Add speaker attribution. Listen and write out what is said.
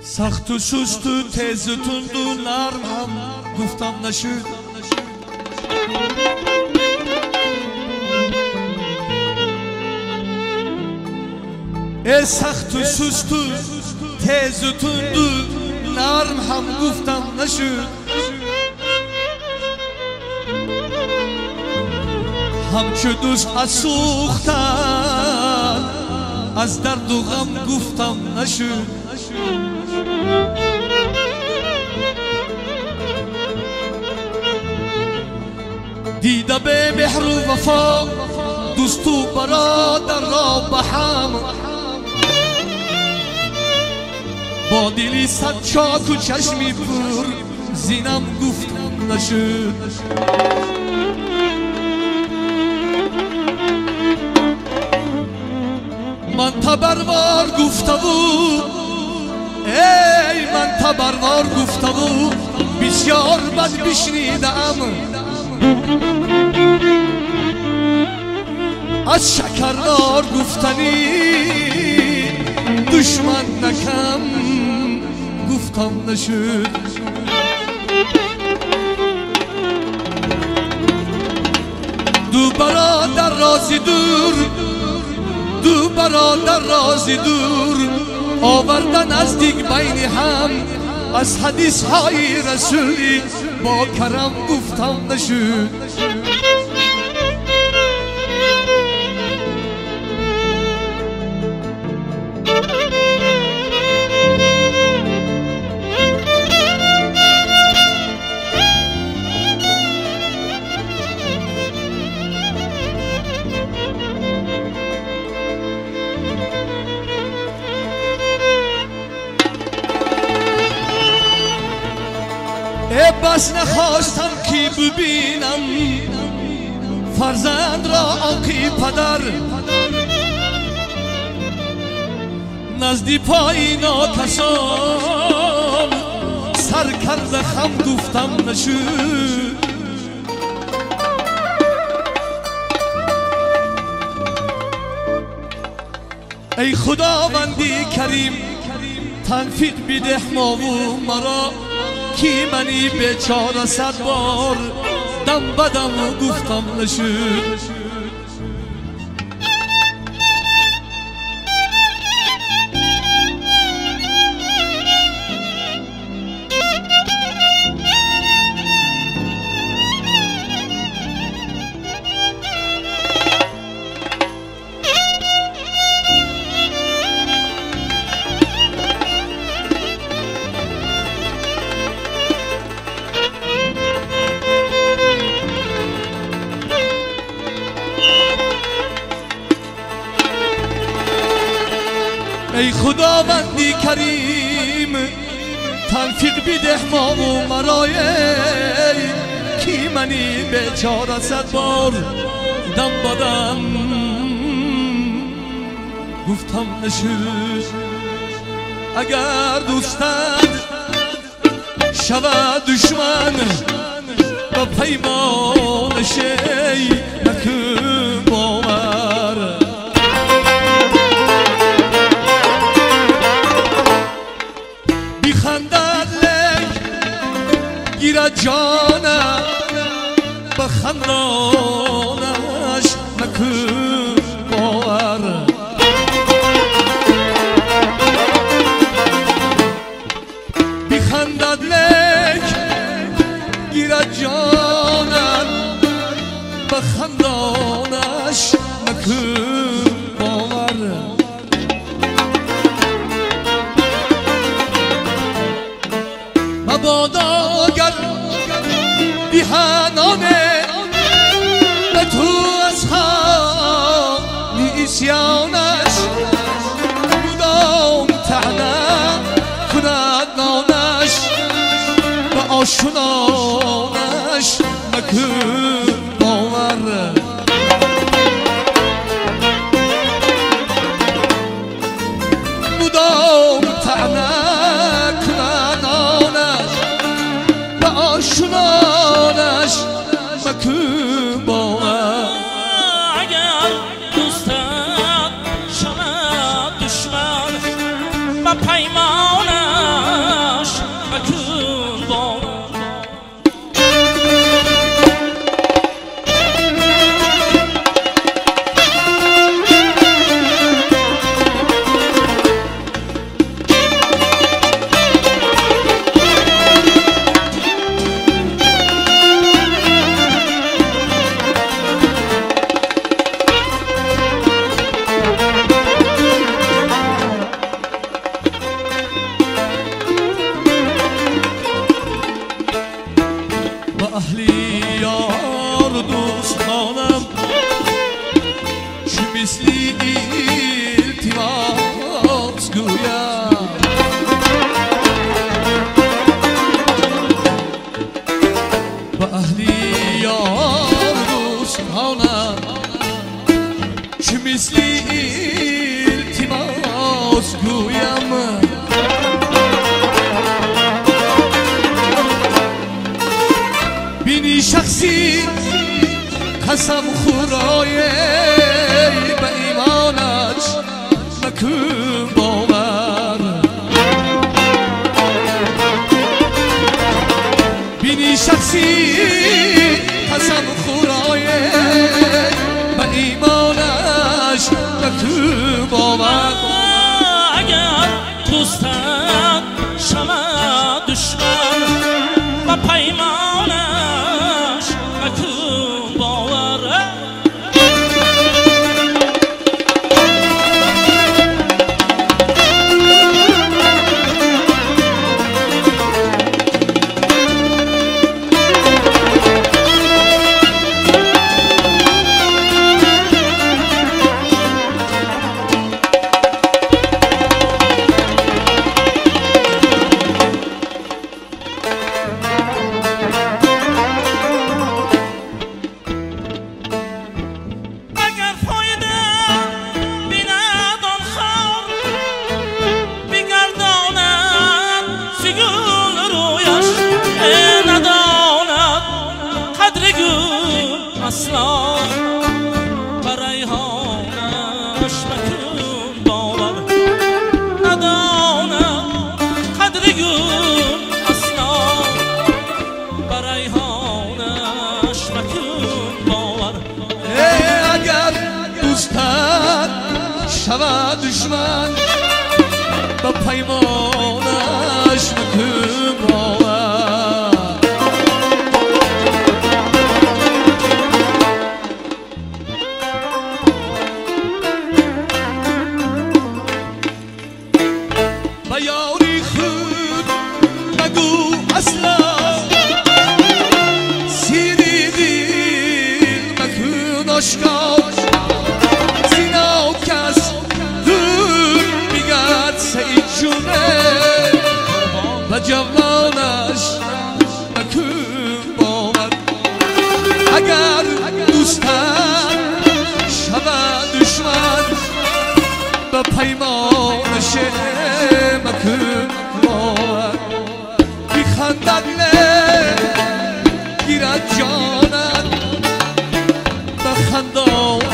Speaker 1: سخت و سست و تیز و تند و نرم هم گفتم نشد. ای سخت و سست و تیز و تند و نرم هم گفتم نشد. همچو دوست از سوختن از درد و غم گفتم نشد. دیده به مهر و وفا دوست و برادر را به هم، با دلی صد چاک و چشمی پر زینم گفتم نشد. من تبروار گفته بود، ای من تبروار گفته بود، بسیار بد بشنیدم از شکردار گفتنی دشمن نکم گفتم نشد. دو برادر رازی دور، دو برادر رازی دور آوردن نزدیک بین هم، از حدیث های رسولی با کرم گفتم نشد. بس نخواستم که ببینم فرزند را آنکی پدر، نزدی پای ناکسان سر کرده خم گفتم نشد. ای خداوندی کریم تنفیق بده ما و مرا، کی منی بیچاره صد بار دم بدم گفتم نشد. ای خداوندی کریم تنفیق بده ما و مرای، کی منی بیچاره صد بار دم بدم گفتم نشد. اگر دوستت شود دشمن با پیمان شی نکن باور. بیخندد لیک گیرد جانم به خندانش مکن باور. بیخندد لیک گیرد جانم به خندانش مکن باور. مبادا اگر بیهنانه به تو از خالی عصیانش، مدام طعنه کند نانش به آشنانش مکن باور. مدام طعنه کند نانش به آشنانش مکن باور.
Speaker 2: اگر دوستت شود دشمن و پیمانش
Speaker 1: قسم خورای به ایمانش مکن باور. بینی شخصی قسم خورای به ایمانش مکن باور.
Speaker 2: اگر دوستت شود دشمن و پیمانش مکن باور. اصلا برای ریحانش مکن باور. ندانم قدر گل اصلا برای ریحانش مکن باور.
Speaker 1: اگر دوستت شود دشمن به پیمانش مکن باور. به یاری خود مگو اصلا سیری دل مکن آشکار. زینا کس دور میگرد سعید جونه و جولانش مکن باور. اگر دوستت شود دشمن به پیمانش مکن باور. بیخندد گیرد جانت به خندان